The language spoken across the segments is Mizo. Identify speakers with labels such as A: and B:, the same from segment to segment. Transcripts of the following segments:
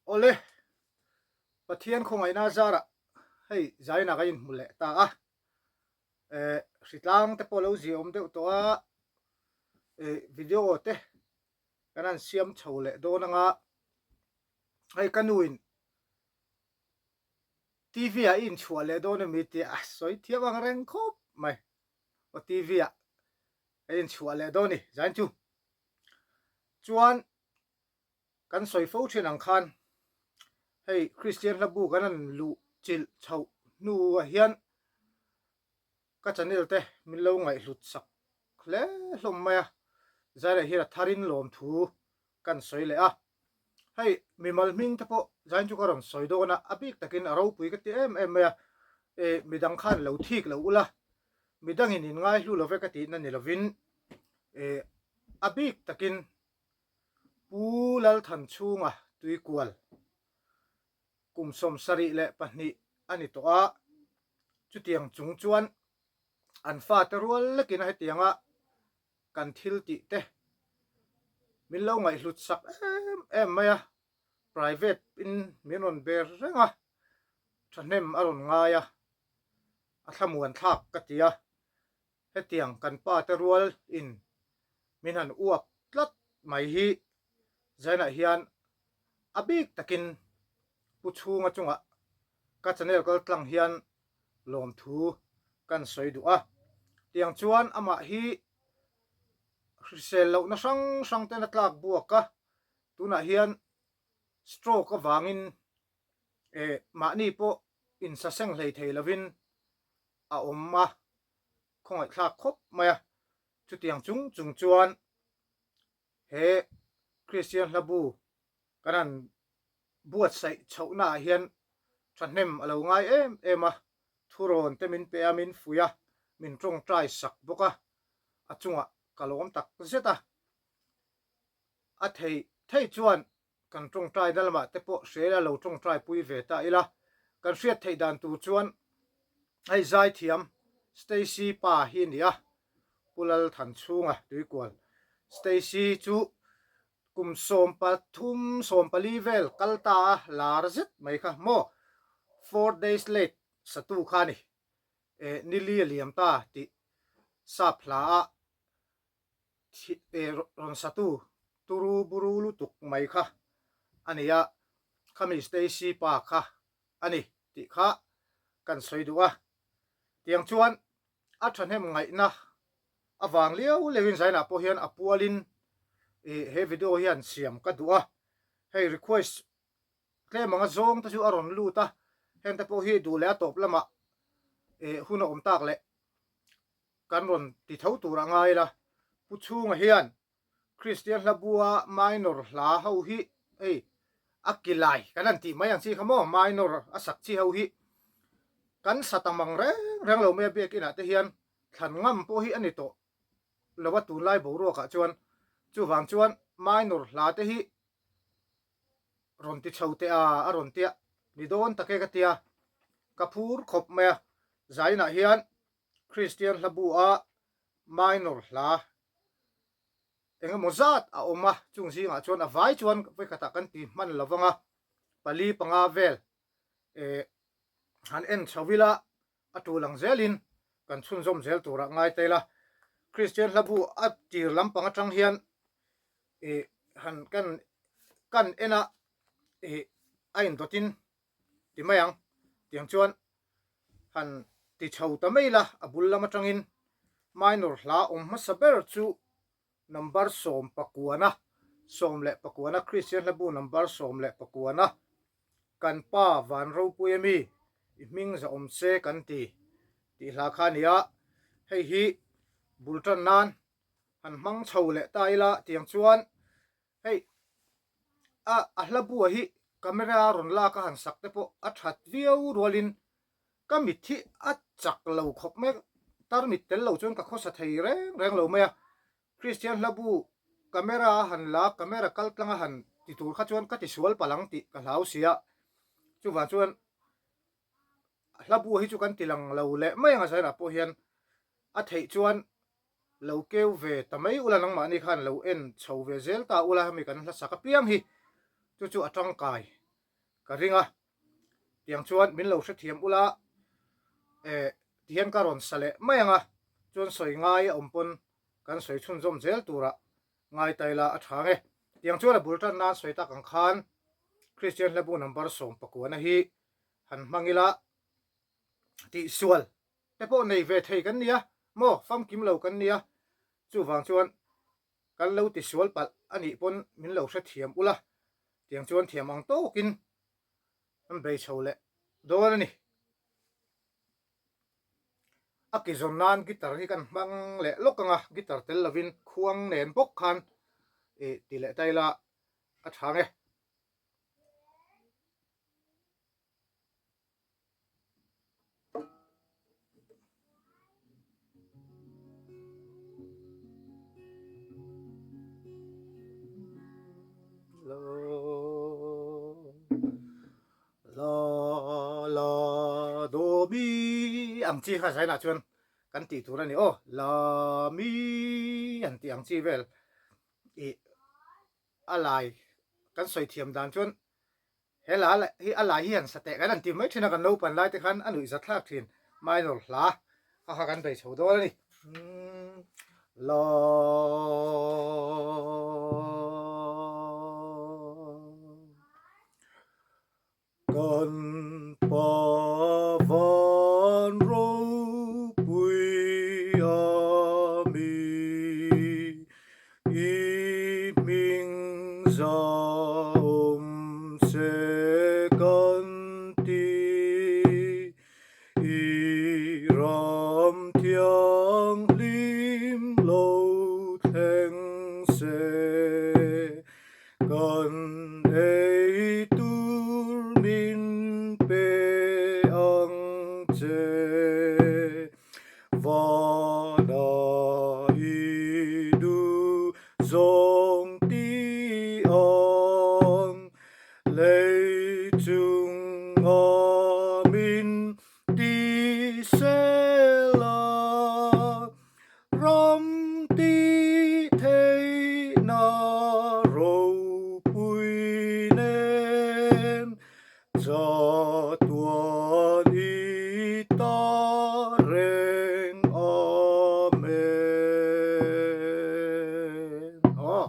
A: Awle, Pathian khawngaihna zarah hei zaina ka inhmu leh ta a, eh hritlang te pawh lo ziaawm deuh tawh a, eh video te kan han siam chho leh dawn anga hei ka nu in TV ah i inchhuah leh dawn emi tih a sawi thiam ang reng khawp mai, aw TV ah ka inchhuah leh dawn ni zain chu chuan Kan sawi fo thin ang khan hei Kristian hla bu kan han luh chilh chhoh hnuah hian ka channel te min lo ngaihhlut sak hle hlawm mai a, Zaileh hian a tharin lawmthu kan sawi leh a. Hei mimal hming te pawh zain chu ka rawn sawi dawn a, a bik takin a ropui ka ti em em mai a, e midang khan lo thik lo ula, midangin in ngaihlu lo ve ka tihna ni lovin e a bik takin Pu Lalthanchhunga Tuikual kum 72 a ni tawh a, chutiang chung chuan an fate rual lekin a hetianga kan thil tih te min lo ngaihhlut sak em em mai a, private in min rawn ber reng a, thahnem a rawn ngai a, a thlamuan thlak ka ti a. Hetiang kan pa te rual in min han uap tlat mai hi Zainah hian a bik takin Pu Chhunga chungah ka channel kal tlang hian lawmthu kan sawi duh a. Tiang chuan amah hi hrisel lohna hrang hrang ten a tlak buak a, tunah hian stroke avangin eh mahni pawh insaseng hlei thei lovin a awm a, khawngaihthlak khawp mai a. Chutiang chung chung chuan he Kristian hla bu kan han buatsaih chhohnaah hian thahnem a lo ngai em em a, thurawn te min pe a, min fuih a, min tawngtai sak bawk a, a chungah ka lawm tak zet a. A thei thei chuan Kan tawngtaina lamah te pawh hria ila lo tawngtai pui ve ta ila, kan hriat theih dan tur chuan hei zaithiam Stacy pa hi a ni a, Pu Lalthanchhunga Tuikual. Stacy chu kum 13, 14 vel kal ta a lar zet mai kha maw, Four days late satu kha a ni, eh nili a liam ta tih sap hla a rawn satu turu buru lutuk mai kha a ni a, khami Stacy pa kha a ni tih kha kan sawi duh a. Tiang chuan a thahnem ngaihna avang liau liauin Zainah pawh hian a pualin he video hian siam ka duh a, hei request tlem anga zawng te chu a rawn lut a, hengte pawh hi duh leh a tawp lamah hun a awm tak leh kan rawn ti tho tur a ngai la. Pu Chhunga hian Kristian hla bua minor hla ho hi hei a kilai kan han tih mai ang chi kha maw minor a sak chi ho hi kan sa tam ang reng reng lo mai a biakinah te hian thlan ngam pawh hi a ni tawh lo a tunlai boruakah chuan chuvang chuan minor hla te hi rawn ti chho teh a a rawn tia ni dawn tak e ka tia ka phur khawp mai a zainah hian Kristian hla bu a minor hla eng emaw zat a awm a, chung zingah chuan a vai chuan vawikhatah kan ti hman lo vang a, pali panga vel eh han en chho ila a tul ang zelin kan chhunzawm zel turah ngai ta ila. Kristian hla bu a tir lampang atang hian eh han kan kan en a eh a indawtin ti mai ang tiang chuan han ti chho ta mai la, a bul lam atangin minor hla awm hmasa ber chu number 19, 19, Kristian hlabu number 19, Kan Pa Van Ropui ami i hming za awm se kan ti tih hla kha a ni a, hei hi bul tan nan han hmang chho leh ta ila tiang chuan Hei a a hla bua hi camera rawn lak a han sak te pawh a that viau rualin ka mit hi a chak lo khawp mai a, tarmit tel lo chuan ka khawsa thei reng reng lo mai a, Christian hla bu camera a han la camera kal tlang a han ti tur kha chuan ka tisual palh ang tih ka hlau si a, chuvang chuan hla bu hi chu kan ti lang lo leh mai ang a zainah pawh hian a theih chuan Lo keu ve ta mai ula nangmahni khan lo en chho ve zel ta ula hemi kan hla sak apiang hi chu chu a tangkai. ka ring a. Tiang chuan min lo hrethiam ula eh tihian ka rawn sa leh mai ang a, chuan sawi ngai a awm pawn kan sawi chhunzawm zel turah ngai ta ila a tha nge. Tiang chuan a bul tan nan sawi tak ang khan Kristian hlabu number 19 hi han hmang ila tihsual te pawh nei ve thei kan nia maw famkim lo kan nia chuvang chuan kan lo tisual palh a nih pawn min lo hrethiam ula tiang chuan thiam ang tawkin an bei chho leh dawn a ni. A ki zawn nan guitar hi kan hmang leh lawk ang a, guitar tel lovin khuang nen bawk khan ih ti leh ta ila a tha ang e. La la la do mi ang chi kha zainah chuan kan tih tur a ni aw la mi an tih ang chi vel ih a lai kan sawi thiam dan chuan He la hi a lai hi han sa teh kan han ti mai thin a, kan naupan lai te khan a nuih zathlak thin minor hla kha kha kan bei chho dawn a ni. La kan pa van ropui a mi I hming zaawm se kan ti, i ram thianghlim lo thleng se, kan ei tur min pe ang che. Vana i du zawng ti ang, lei chunga min ti sela, ram ti theihna ropui nen Chatuan i ta reng Amen. Aw,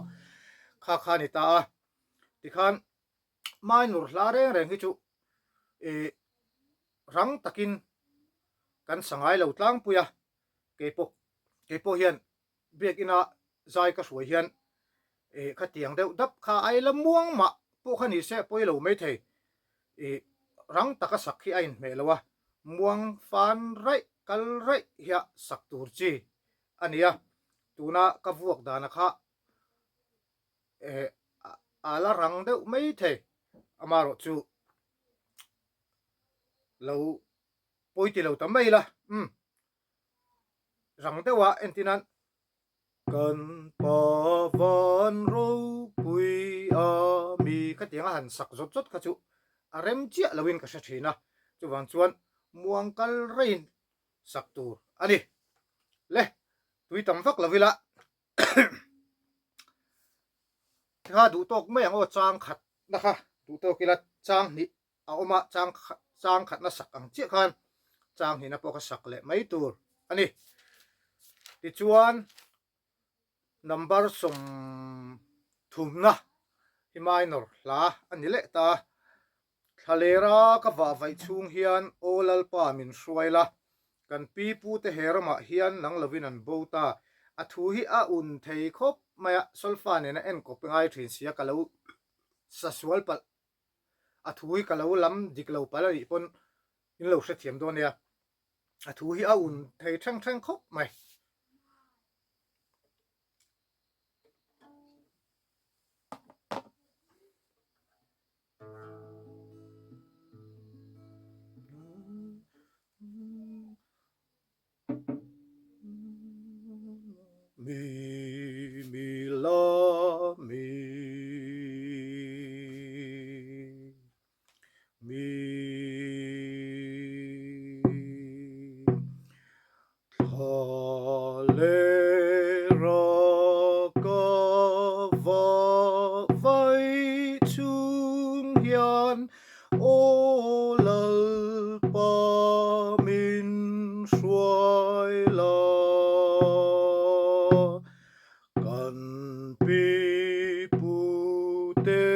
A: kha kha ni ta a. Tikhan minor hla reng reng hi chu i rang takin kan sa ngai lo tlangpui a, keipawh keipawh hian biakina zai ka hruai hian ih khatiang deuh dap kha ai la muang mah pawh kha ni se pawi lo mai thei ih rang taka sak hi a inhmeh lo a, muang fan raih kal raih hiah sak tur chi a ni a, tuna ka vuak dana kha eh a la rang deuh mai thei amaherawh chu lo pawi ti lo ta mai la umm. Rang deuha entir nan kan pa van ropui a mi khatianga han sak zawt zawt kha chu a rem chiah loin ka hre thin a, chuvang chuan muang kal reiin sak tur a ni. Le, tui tam vak lo ila kha duh tawk mai ang aw chang khat na kha duh tawk ila chang hnih a awm a, chang chang khatna sak ang chiah khan chang hnihna pawh kha sak leh mai tur a ni. Tichuan number 30na hi minor hla a ni leh ta. Thlalera ka vah vaih chhung hian Aw Lalpa min hruai la, kan pi pute he ramah hian nang lovin an bo ta. A thu hi a un thei khawp mai a, solfa nena enkawp ngai thin sia ka lo sa sual palh A thu hi ka lo lam dik lo palh a nih pawn in lo hrethiam dawn nia. A thu hi a un thei thleng thleng khawp mai. Mi mi la mi mi Thla le ra ka va vai chung hian. Aw Lalpa min hruai la, kan pi pute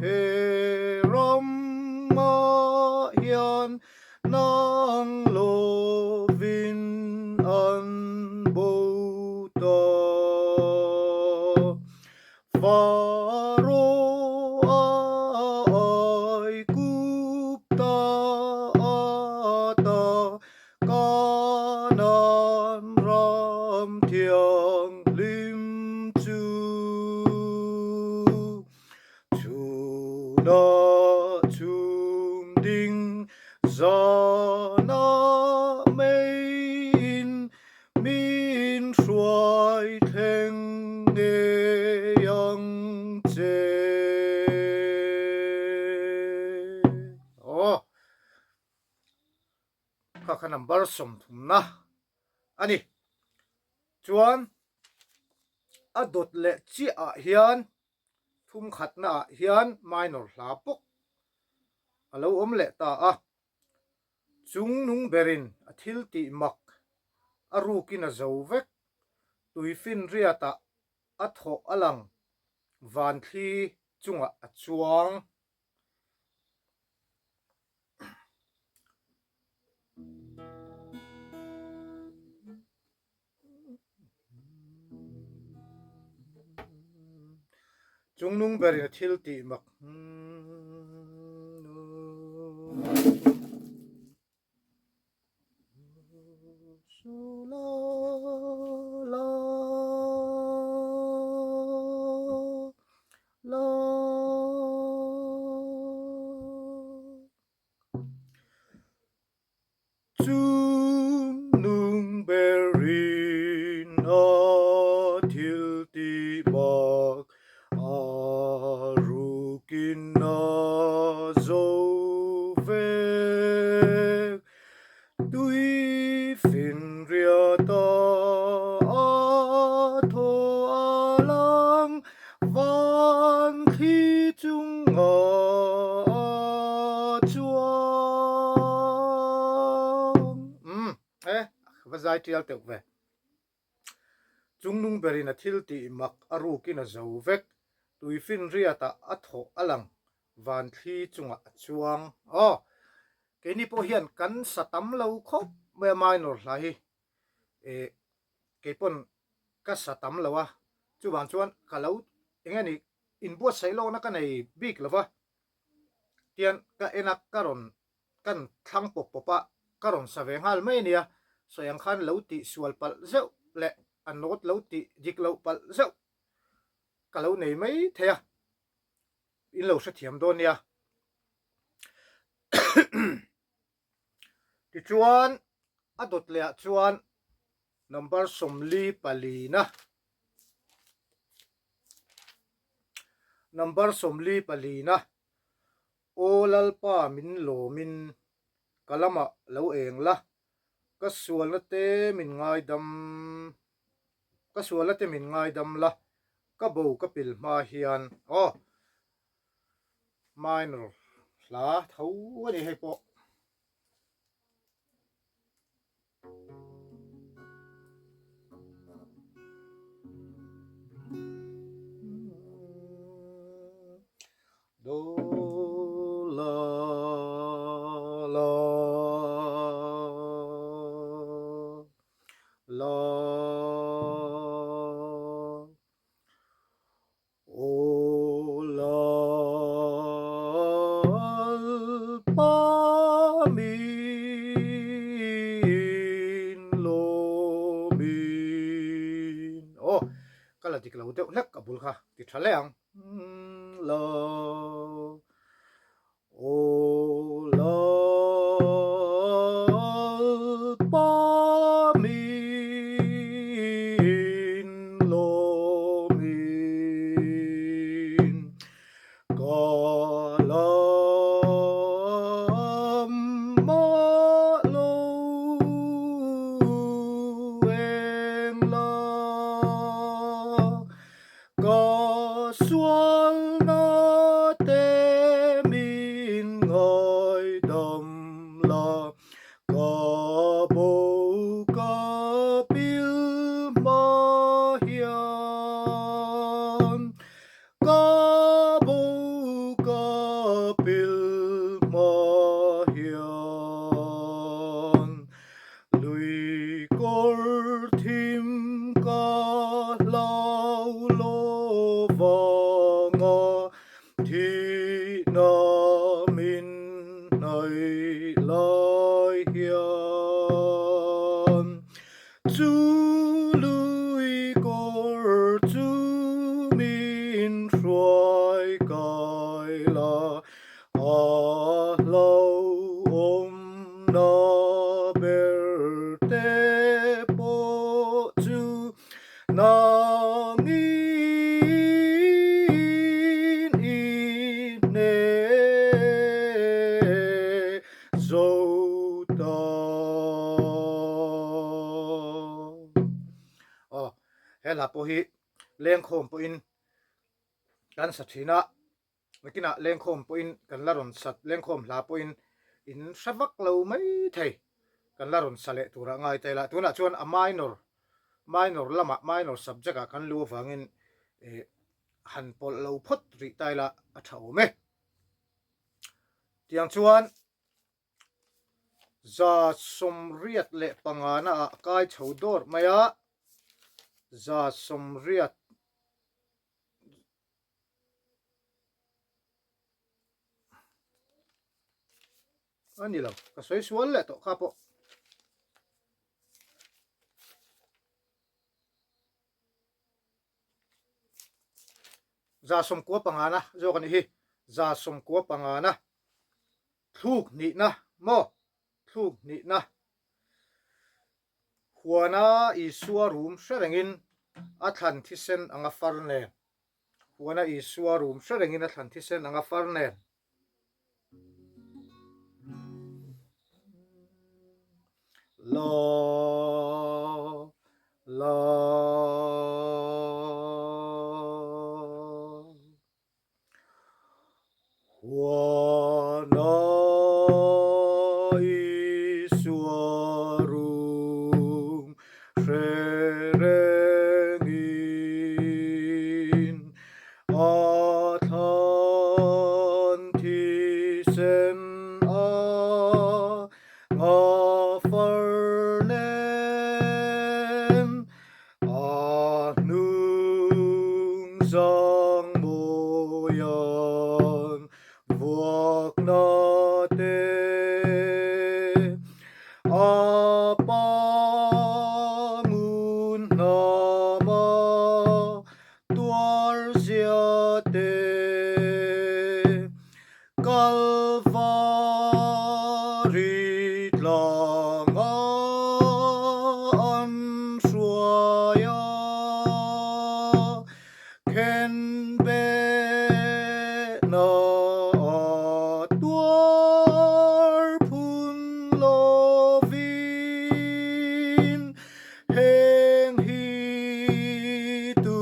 A: he ramah hian nang lovin an bo ta. Faro ai Gupta ata Kanan ram thianghlim chu Chhuna chhum ding zana meiin Min hruai thleng ngei ang che. Aw, kha kha number sawmthumna a ni. Chuan a dawt leh chiah ah hian thumkhatna ah hian minor hla pawk a lo awm leh ta a. Chung nung berin a thil tih mak a rukin a zo vek, tuifinriatah a thawh a lang, vanthli chungah a chuang. Chung nung berin a thil tih mak. Chungnung berin a thil tih bak a rukin a zo vek. Tui finriata a thaw a lang van thli chungah a chuang. Umm e, va zai tial teuh ve. Chungnung berin a thil tih mak a rukin a zo vek. Tuifinriatah a thawh a lang van thli chungah a chuang. Aw, keini pawh hian kan sa tam lo khawp mai a minor hla hi. E, keipawn ka sa tam lo a, chuvang chuan ka lo eng nge ni inbuatsaih lawkna ka nei bik lo va, tian ka en a ka rawn kan thlang pawp pawp a, ka rawn sa ve nghal mai a nia, sawi ang khan lo tih sual palh zeuh leh a note lo tih dik loh palh zeuh ka lo nei mai thei a, in lo hrethiam dawn nia. Tichuan a dawt leh ah chuan number 44 na number 44 na Aw Lalpa min lawmin ka lamah lo eng la, ka sualna te min ngaidam ka sualna te min ngaidam la, ka bo ka pil hma hian aw minor hla tho a ni hei pawh. Do la la la Aw Lalpa min lawmin. Aw, ka la dik lo deuh hlek a bul kha ti tha leh ang. La Aw Lalpa min lawmin ka lam mah lo eng la. Ka sualna te min Thihna min hnaih lai hian chu lui kawr chu min hruai kai la, a hlauhawmna ber te pawh chu Nangin i hneh zo ta. Aw, he hla pawh hi lengkhawm pawhin kan sa thin a, nakinah lengkhawm pawhin kan la rawn sat, lengkhawm hla pawhin in hre vak lo mai thei, kan la rawn sa leh turah ngai ta ila, tunah chuan a minor, minor lamah, minor subject ah kan lu avangin eh han pawlh lo phawt rih ta ila a tha awm e. Tiang chuan 185 na ah kai chho dawr mai a, 180 A ni lo, ka sawi sual leh tawh kha pawh. 95 na zawk a nih hi, 95 na thluk hnihna maw, thluk hnihna. Huana Isua rum hre rengin a thlan thisen anga far nen. Huana Isua rum hre rengin a thlan thisen anga far nen. La la. Huana Isua rum hre rengin a thlan thisen a ngafar nen A hnung zang mawian vuakna te, a pa ngun hnama tuar zia te, Kalvari tlanga an hruai a, khenbehna a tuar phun lovin heng hi tu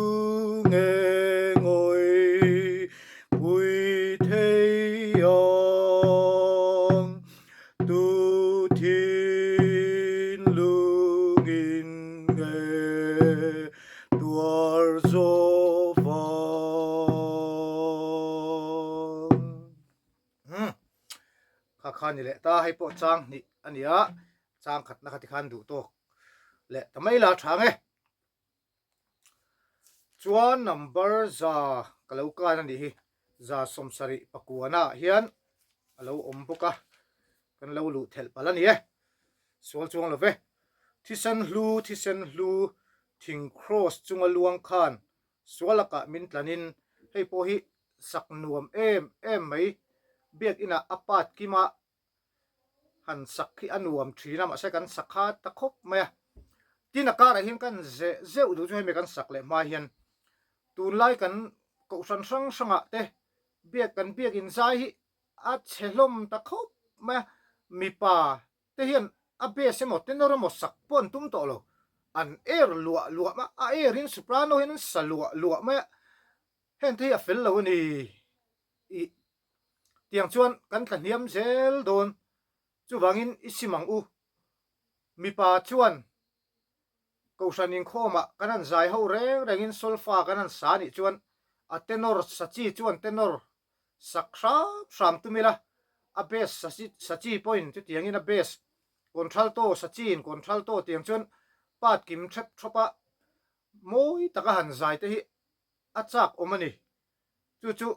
A: nge ngawi Pui thei ang tu thinlungin nge tuar zawh vang. Umm kha kha ni leh ta hei pawh chang hnih a ni a, chang khatna kha tikhan duh tawk leh ta mai la tha ang e. Chuan number za ka lo kan a nih hi, 79 ah hian a lo awm bawk a, kan lo luh thelh palh a ni e, sual chuang lo ve. Thisen hlu, thisen hlu, thing cross chunga luang khan sual lakah min tlanin hei pawh hi sak nuam em em mai, biakinah a part kima han sak hi a nuam thin a, mahse kan sak kha ta khawp mai a. Tin a karah hian kan zeh zeuh duh chu hemi kan sak leh hma hian tunlai kan kohhran hrang hrangah te biak kan biak inzai hi a chhe hlawm ta khawp mai a, mipa te hian a bass emaw tenor emaw sak pawh an tum tawh lo, an air luah luah mai a, a air in soprano hian an sa luah luah mai a, heng te hi a fel lo a ni. Ih Tiang chuan kan tla hniam zel dawn. Chuvangin i sim ang u. Mipa chuan Kohhran inkhawmah kan han zai ho reng rengin solfa kan han sa anih chuan a tenor sa chi chuan tenor sak hram hram tum ila, a bass sa chi pawhin chutiangin a bass contralto sa chiin contralto tiang chuan part kim thep thawp a mawi taka han zai te hi a chak awm a ni. Chu chu.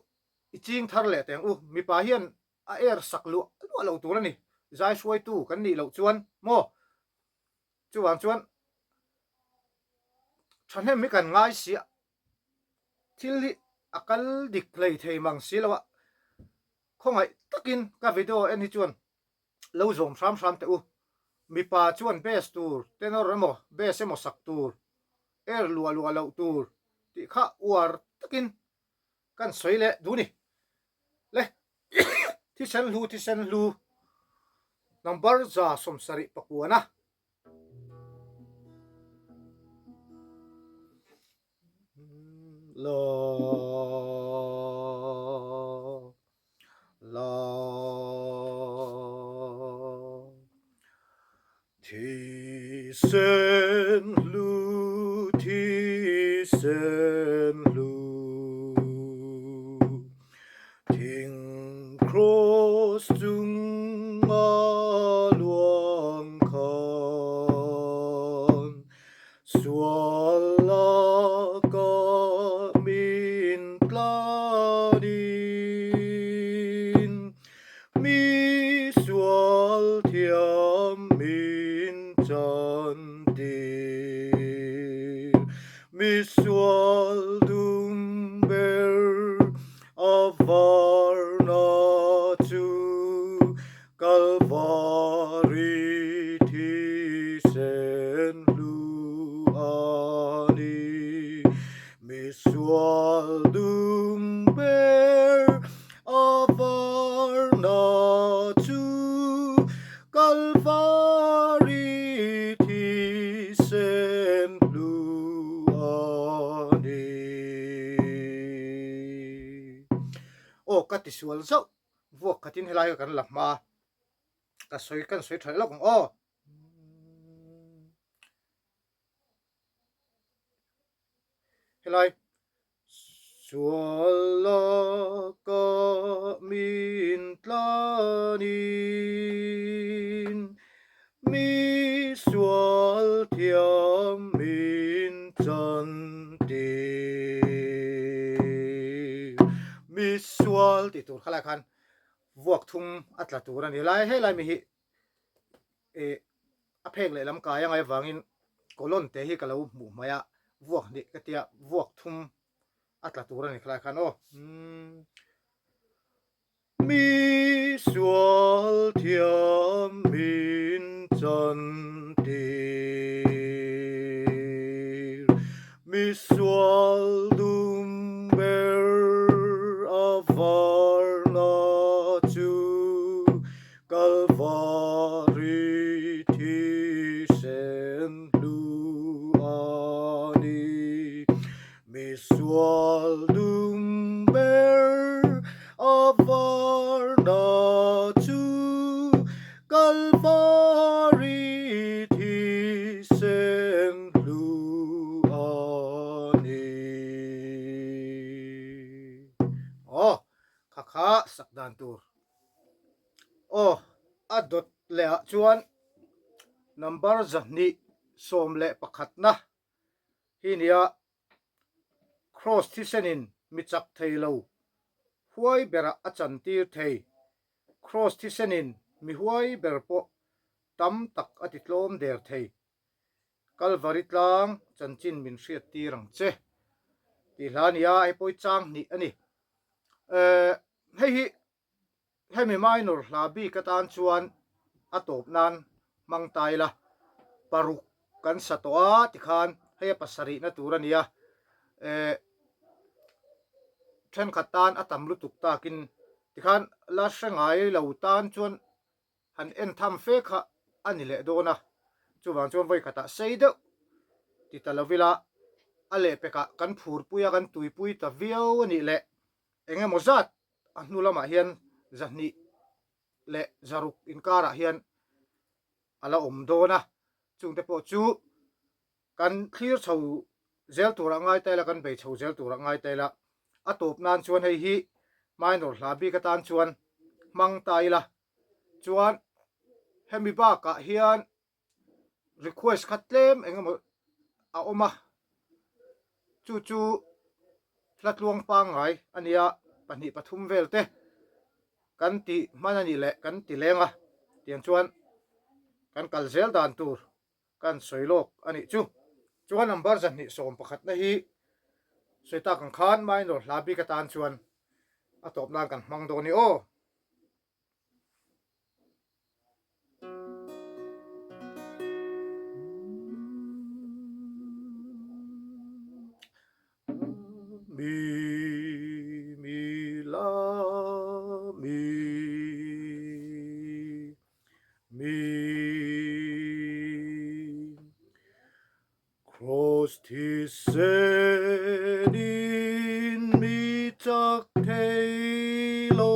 A: I ching thar leh teng u, mipa hian a er sak luah luah lo tur a ni, zai hruaitu kan nih loh chuan maw? Chuvang chuan thahnem hi kan ngai si a, thil hi a kal dik hlei thei mang si lo a, khawngaih takin ka video en hi chuan lo zawm hram hram teh u, mipa chuan bass tur tenor emaw bass emaw sak tur, er luah luah loh tur tih kha uar takin kan sawi leh duh ni. Le thisen hlu thisen hlu number 179 a. La la Thisen hlu thisen hlu Thing cross chunga luang khan Sual laka min tlanin Mi sual thiam min chantir. Mi sual dum ber a varna chu Kalvari thisen hlu a ni. Mi sual dum ber a varna chu Kalvari thisen hlu a ni. Aw ka ti sual zauh. Vuak khatin helai kha kan la hma a, ka sawi kan sawi tha leh lawk ang aw. Helai sual laka min tlanin mi sual thiam min chantir. Mi sual tih tur khalai khan vuak thum a tla tur a ni. Lai helai mi hi eh a phek leh lam kai angai avangin colon te hi ka lo hmuh hmai a, vuak hnih ka tia vuak thum a tla tur a ni khalai khan aw. Mi sual thiam min chan tir, mi sual dum ber a varna chu Kalvari thisen hlu a ni. Mi sual dum ber a varna chu Kalvari thisen hlu a ni. Aw, kha kha sak dan tur. Aw, a dawt leh ah chuan number 211 na hi nia Cross thisenin mi chak thei lo huai berah a chantir thei. Cross thisenin mi huai ber pawh tam tak a ti tlawm der thei. Kalvari tlang chanchin min hriat tir ang che tih hla nia hei pawh hi chang hnih a ni. Hei hi Hemi minor hla bik atan chuan a tawp nan hmang ta ila, paruk kan sa tawh a tikhan hei a pasarihna tur a nia, eh thenkhat tan a tam lutuk takin tikhan la hre ngai lo tan chuan han en tham fe kha a ni leh dawn a, chuvang chuan vawi khatah sei deuh ti ta lo ila a lehpekah kan phurpui a kan tuipui ta viau a nih leh eng emaw zat a hnu lamah hian 206 inkarah hian a la awm dawn a, chungte pawh chu kan thlir chho zel turah ngai ta ila, kan bei chho zel turah ngai ta ila, a tawp nan chuan hei hi minor hla bik atan chuan hmang ta ila, chuan hemi bakah hian request kha tlem eng emaw a awm a, chu chu hla tluang pangngai a nia. pahnih pathum vel te kan ti hman a nih leh kan ti leng a, tiang chuan kan kal zel dan tur kan sawi lawk a nih chu. Chuan number 211 na hi sawi tak ang khan minor hla bik atan chuan a tawp nan kan hmang dawn i aw. Mi mi la mi mi Kraws thisen in mi chak thei lo.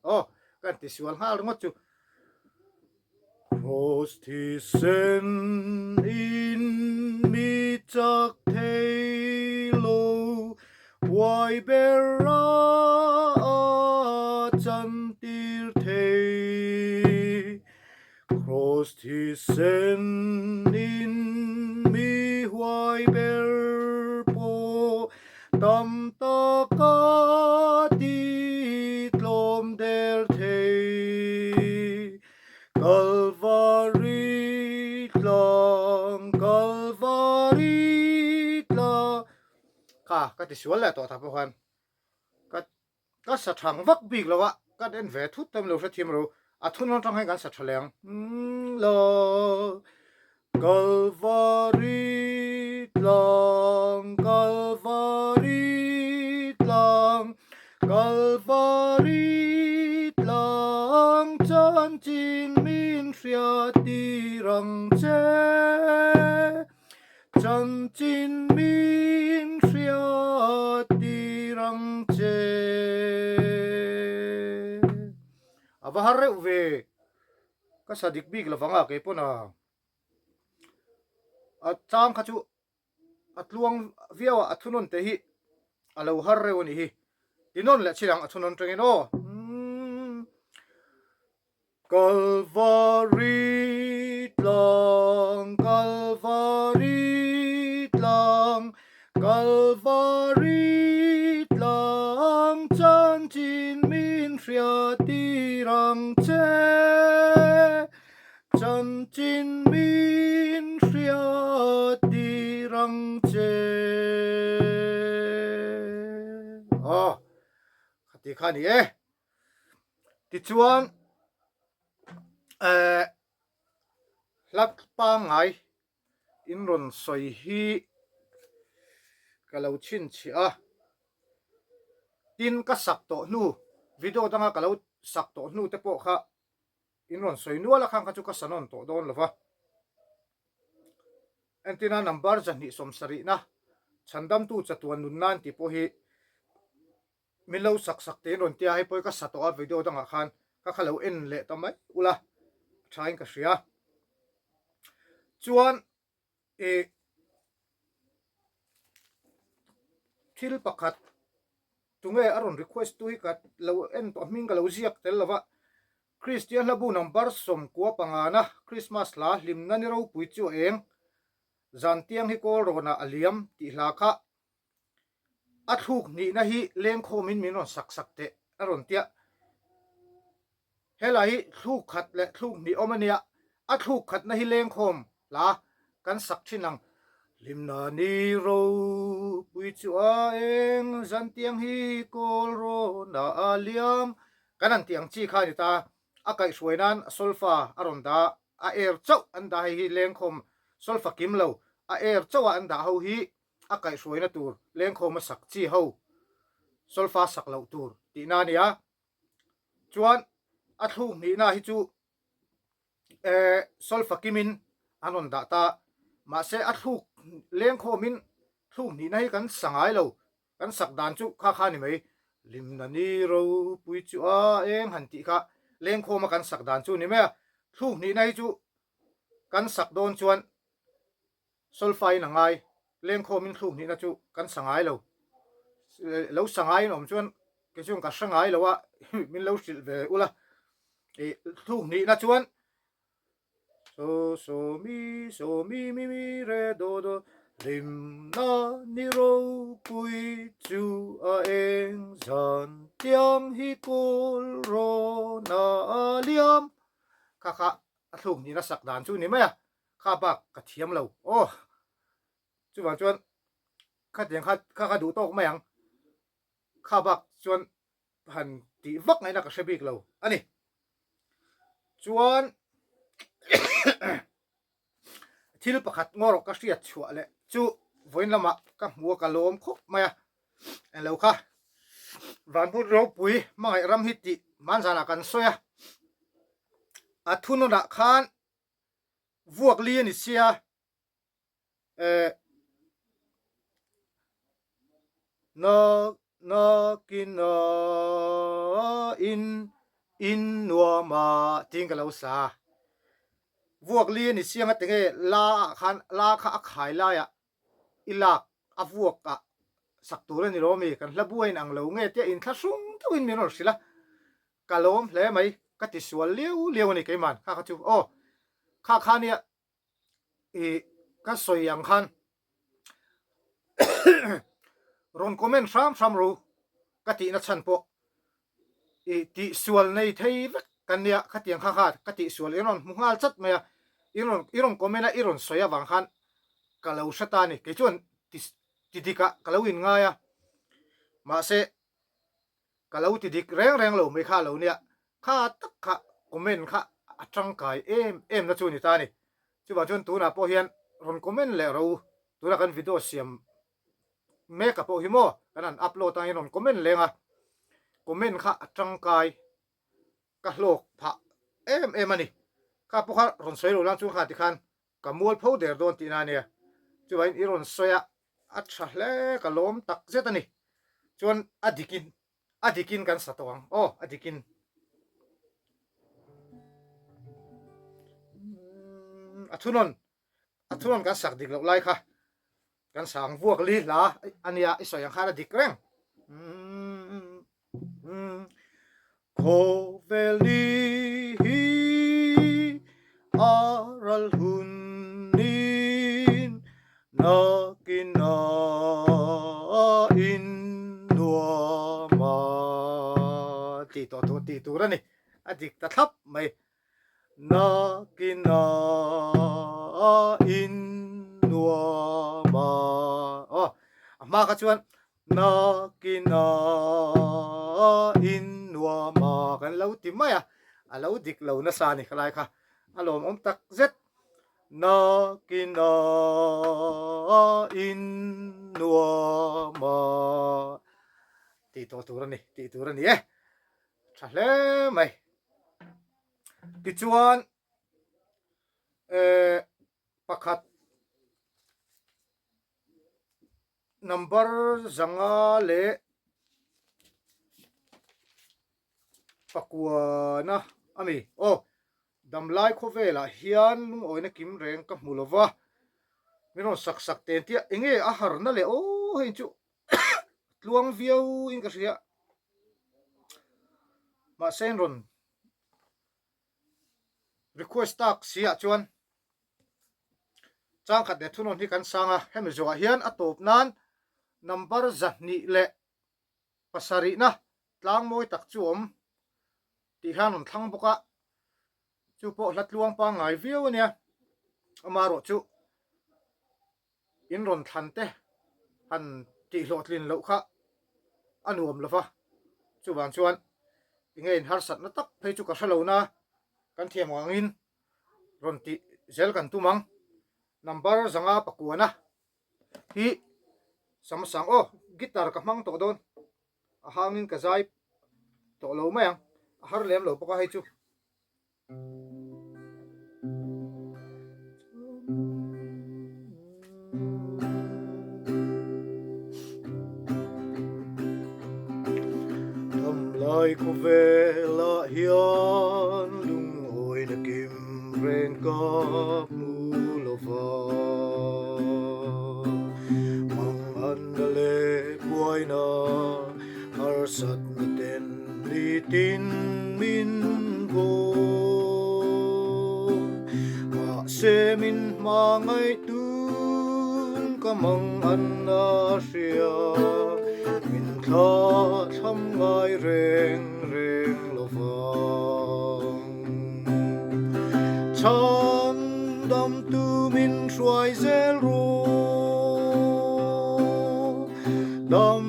A: Aw, kan ti sual nghal ringawt chu. Kraws thisen in mi chak thei lo, Huai ber a chantir thei. Kraws thisen in mi huai ber pawh tam taka ti tlawm der thei. Kalvari tlang, Kalvari tlang. Kha ka ti sual leh tawh tak pawh khan ka Ka sa thang vak bik lo a, ka en ve thut tam lo hrethiam ro, a thun atang hian kan sa tha leng lo. Kalvari tlang, Kalvari tlang, Kalvari tlang, chanchin min hriat tir ang che. Chanchin min hriat tir ang che. A va har reuh ve. Ka sa dik bik lovang a kei pawn a. A chang kha chu a tluang viau a, a thunawn te hi a lo har reuh a nih hi. Tinawn leh chin ang a thunawn tangin aw. Kalvari tlang, Kalvari tlang, Kalvari tlang, chanchin min hria tir ang che, chanchin min hria tir ang che. Aw, khati kha a ni e. Tichuan eh hla pangngai in rawn sawi hi ka lo chhinchhiah a, tin ka sak tawh hnu video danga ka lo sak tawh hnu te pawh kha in rawn sawi nual a khang kha chu ka sa nawn tawh dawn lo va. Entina number 270 na chhandamtu chatuan nun nan tih pawh hi Min lo sak sak tein rawn tia hei pawh hi ka sa tawh a video dangah khan ka kha lo en leh ta mai ula a tha in ka hria. Chuan ih thil pakhat tunge a rawn request tu hi ka lo en tawh hming ka lo ziak tel lova Kristian hlabu number 95 na Christmas hla hlimna ni ropui chu a eng zan tiang hi kawl rawnah a liam tih hla kha A thluk hnihna hi lengkhawmin min rawn sak sak teh a rawn tia. Helai hi thluk khat leh thluk hnih awm a nia, a thluk khatna hi lengkhawm hla kan sak thin ang. Hlimna ni ropui chu a eng, zantiang hi kawl rawn a liam. Kan han tih ang chi kha a ni ta. A kaihhruai nan solfa a rawn dah, a er chauh an dah hei hi lengkhawm solfa kim lo, a er chauh a an dah ho hi a kaihhruaina tur lengkhawma sak chi ho solfa sak loh tur tihna a ni a. Chuan a thluk hnihna hi chu eh solfa kimin an rawn dah ta. Mahse a thluk lengkhawmin thluk hnihna hi kan sa ngai lo, kan sak dan chu kha kha a ni mai. Limna ni ropui chu a eng han tih kha lengkhawma kan sak dan chu a ni mai a. Thluk hnihna hi chu kan sak dawn chuan Solfa-in a ngai, lengkhawmin thluk hnihna chu kan sa ngai lo. Lo sa ngaiin awm chuan kei chuan ka hre ngai lo a, min lo hrilh ve ula. Ih thluk hnihna chuan so so mi so mi mi mi re do do Hlimna ni ropui chu a eng zan tiang hi kawl rawn a liam. Kha kha a thluk nihna sak dan chu ni mai a, kha bak ka thiam lo aw. Chuvang chuan khatiang kha kha kha duh tawk mai ang. Kha bak chuan han tih vak ngaihna ka hre bik lo a ni. Chuan thil pakhat ngawrh ka hriat chhuah leh chu vawiin lamah ka hmu a ka lawm khawp mai a. Englo kha Vanhmun ropui hmangaih ram hi tih hmanzanah kan sawi a. A thunawnah khan vuak li a ni sia. Eh na na kin na in in nuam a tiin ka lo sa vuak li a ni chiang a tinge la ah khan la kha a khai lai ah i lak a vuak ah sak tur a ni lo ami kan hla buai in ang lo nge tia inthlahrung deuh in min rawn hrilh a ka lawm hle mai ka ti sual liau liau a ni keimah kha kha chu aw kha kha nia i ka sawi ang khan rawn comment hram hram ru ka tihna chhan pawh i tihsual nei thei vek kan nia khatiang kha kha ka tihsual i rawn hmu nghal chat mai a i rawn i rawn comment a i rawn sawi avang khan ka lo hre ta a ni kei chuan ti ti dikah ka lo inngai a mahse Ka lo ti dik reng reng lo mai kha lo nia, kha tak kha comment kha a tangkai em em na chu a ni ta a ni. Chuvang chuan tunah pawh hian rawn comment leh ro, tuna kan video siam mek a pawh hi maw kan han upload ang hian rawn comment leng a, comment kha a tangkai ka hlawk phah em em a ni. Kha pawh kha rawn sawi lo lang chuan kha tikhan Ka mualpho der dawn tihna a nia. Chuvangin i rawn sawi a, a tha hle, ka lawm tak zet a ni. Chuan a dikin, a dikin kan sa tawh ang. Aw, a dikin. A thunawn, a thunawn kan sak dik loh lai kha. Kan sang vuak li hla a nia, i sawi ang khan a dik reng. Khawvel ni hi a ral hun nin nakin a in nuam a tih tawh tur tih tur a ni a dik ta thlap mai nakin a in nuam a aw a hma kha chuan Nakina in nuam a kan lo ti mai a, a lo dik lo nasa a ni khalai kha, a lawmawm tak zet. Nakina in nuam a tih tawh tur a ni, tih tur a ni e, tha hle mai. Tichuan eh pakhat Number 5 leh pakuana a ni. Aw, damlai khawvelah hian lungawina kim reng ka hmu lo va, min rawn sak sak ten tia enge a harna leh aw hei chu tluang viau in ka hria. Mahse in rawn request tak si ah chuan Changkhat leh thunawn hi kan sang a, hemi zawhah hian a tawp nan number 207na tlang mawi tak chu awm tih hian rawn thlang bawk a, chu pawh hla tluang pangngai viau a nia, amaherawh chu in rawn thlan te han tih hlawhtlin loh kha a nuam lo va, chuvang chuan enge in harsatna tak phei chu ka hre lo na, kan thiam angin rawn tih zel kan tum ang. Number 5 pakuana hi Samsung aw guitar ka hmang tawh dawn a hangin ka zai tawh lo mai ang a har lem lo bawk a hei chu. Damlai khawvelah hian lungawina kim reng ka hmu lo va. Manganna leh buaina harsatna ten nitin min bawm. Mahse min hmangaih tun. ka mang an a hria, min thla thlam ngai reng reng lo vang. Chhan dam tu min hruai zel rawh, dam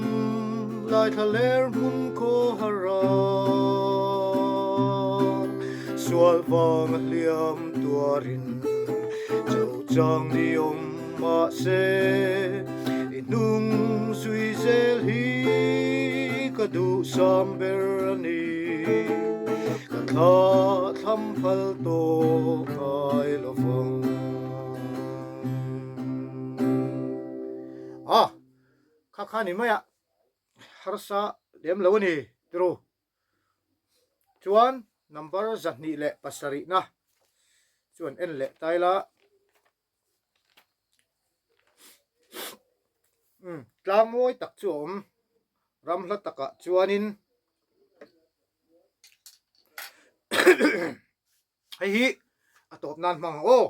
A: lai thla ler hmun khaw har a, sual vang a hliam tuarin cho chang ni awm mahse i hnung zui zel hi ka duhsam ber a ni. Ka thla thlam phal tawh ngai lo vang. A, kha kha ni mai a, harsa lem lo a ni tiro. Chuan number 207 na chuan en leh tai la. Um, tlang mawi tak chu a awm. Ram hla takah chuanin hei hi a tawp nan hmang ang aw.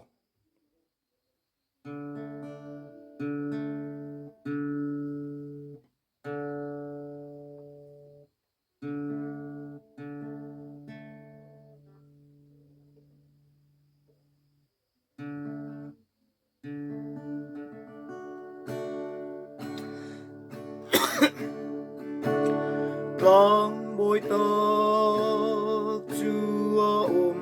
A: Tlang mawi tak chu a awm,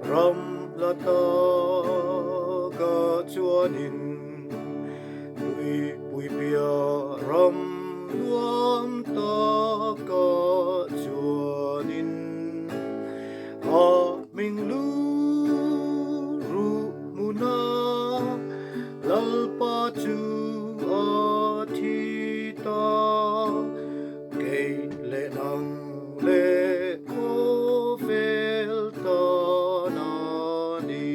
A: ram hla takah chuanin Tuipui piah ram nuam takah chuanin a hming lu ruh hmuna Lalpa chu a thi ta. Kei leh nang leh khawvel tan a ni.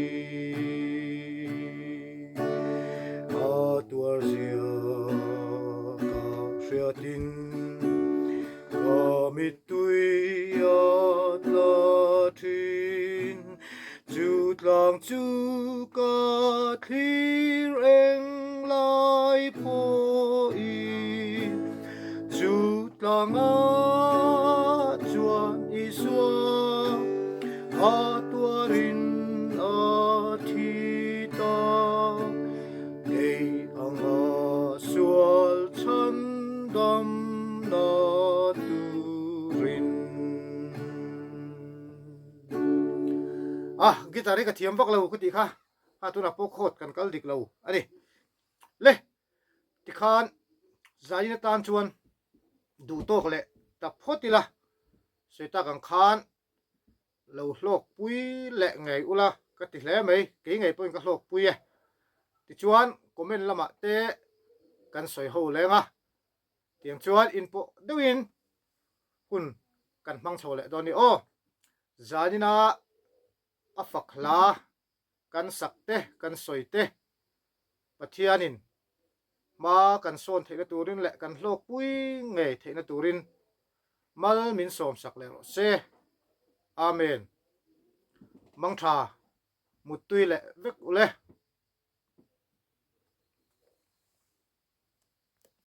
A: A tuar zia ka hriatin ka mittui a tla thin. Chu tlang chu ka thlir eng lai pawhin chu tlangah chuan Isua a tuarin a thi ta. Kei anga sual chhan dam na turin. A, guitar hi ka thiam vak lo ka tih kha, a tunah pawh chord kan kal dik lo a ni. Le, tikhan zain atan chuan duh tawk leh tak phawt ila, sawi tak ang khan lo hlawk pui leh ngei ula ka ti hle mai, kei ngei pawhin ka hlawk pui e. Tichuan comment lamah te kan sawi ho leng a, tiang chuan inpawh deuhin hun kan hmang chho leh dawn ni aw. Zanina a fak hla kan sak te kan sawi te Pathianin hma kan sawn theihna turin leh kan hlawkpui ngei theihna turin mal min sawmsak leh rawh se. Amen. Mangtha muttui leh vek ule.